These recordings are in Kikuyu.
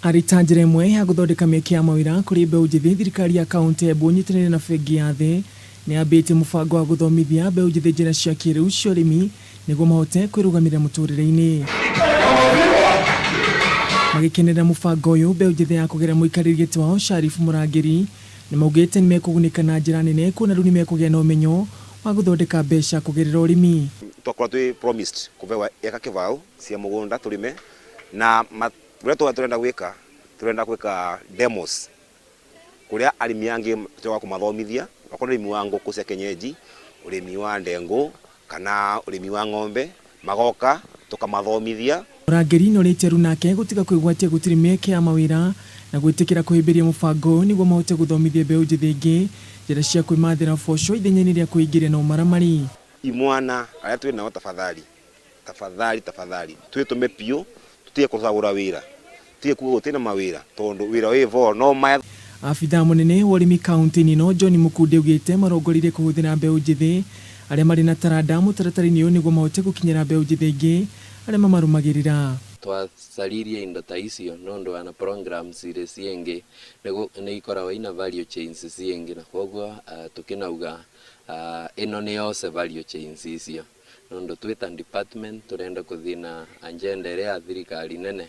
Arĩ ta njĩra ĩmwe ya gũthondeka mĩeke ya mawĩra kũrĩ mbeũ njĩthĩ, thirikari ya kaũntĩ ya Embu ĩnyitanĩire na bengi ya thĩ nĩ yambĩtie mũbango wa gũthomithia mbeũ njĩthĩ njĩra cia kĩrĩu cia ũrĩmi nĩguo mahote kwĩrũgamĩrĩra mũtũrĩre-inĩ. Magĩkenerera mũbango ũyũ, mbeũ njĩthĩ ya kũgerera mũikarĩri gĩtĩ wao Sharif Mũrangĩri nĩ maugĩte nĩ mekũgunĩka na njĩra nene kuona rĩu nĩ mekũgĩa na ũmenyo wa gũthondeka mbeca kũgerera ũrĩmi. Twakorwo twĩ promised kũbewa eka kĩbaũ cia mũgũnda tũrĩme na ũrĩa tũrenda gwĩka, tũrenda gwĩka demos kũrĩa arĩmi angĩ tũroka kũmathomithia, okorwo nĩ ũrĩmi wa ngũkũ cia kienyeji, ũrĩmi wa ndengũ kana ũrĩmi wa ng'ombe, magoka tũkamathomithia. Mũrangĩri nĩorĩtie aruna ake gũtiga kwĩgwatia gũtirĩ mĩeke ya mawĩra na gwĩtĩkĩra kũhĩmbĩria mũbango ũyũ nĩguo mahote gũthomithia mbeũ njĩthĩ ĩngĩ njĩra cia kwĩmathĩra ũboco ithenya-inĩ rĩa kwĩingĩria na ũmaramari. Imwana arĩa twĩ nao, tafadhali, tafadhali, tafadhali, twĩtũme biũ, tũtige kũcagũra wĩra, tũtige kuga gũtirĩ na mawĩra tondũ wĩra wĩ vo no maya. Abithaa mũnene wa ũrĩmi kaunti-inĩ ĩno John Mukundi augĩte marongoreirie kũhũthĩra mbeũ njĩthĩ arĩa marĩ na taranda mũtaratara-inĩ ũyũ nĩguo mahote gũkinyĩra mbeũ njĩthĩ ĩngĩ arĩa mamarũmagĩrĩra. Twacaririe indo ta icio nondu wana programs iria ciĩngĩ nĩ ikoragwo ina value chains ciĩngĩ, na koguo tukinauga ĩno nĩ yose value chains icio, nondu twĩ department turenda kuthii na agenda ĩrĩa ya thirikari nene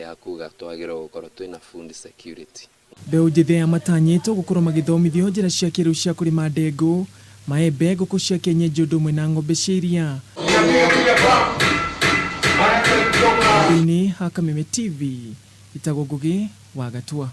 ya kuga twagĩrĩirwo gũkorwo twĩna food security. Mbeũ njĩthĩ aya matanyĩtwo gũkorwo magĩthomithio njĩra cia kĩrĩu cia kũrĩma ndengũ, maembe, ngũkũ cia kienyeji ũndũ ũmwe na ng'ombe cia iria. Thĩinĩ ha Kameme TV, ĩtagwo Ngũgĩ wa Gatua.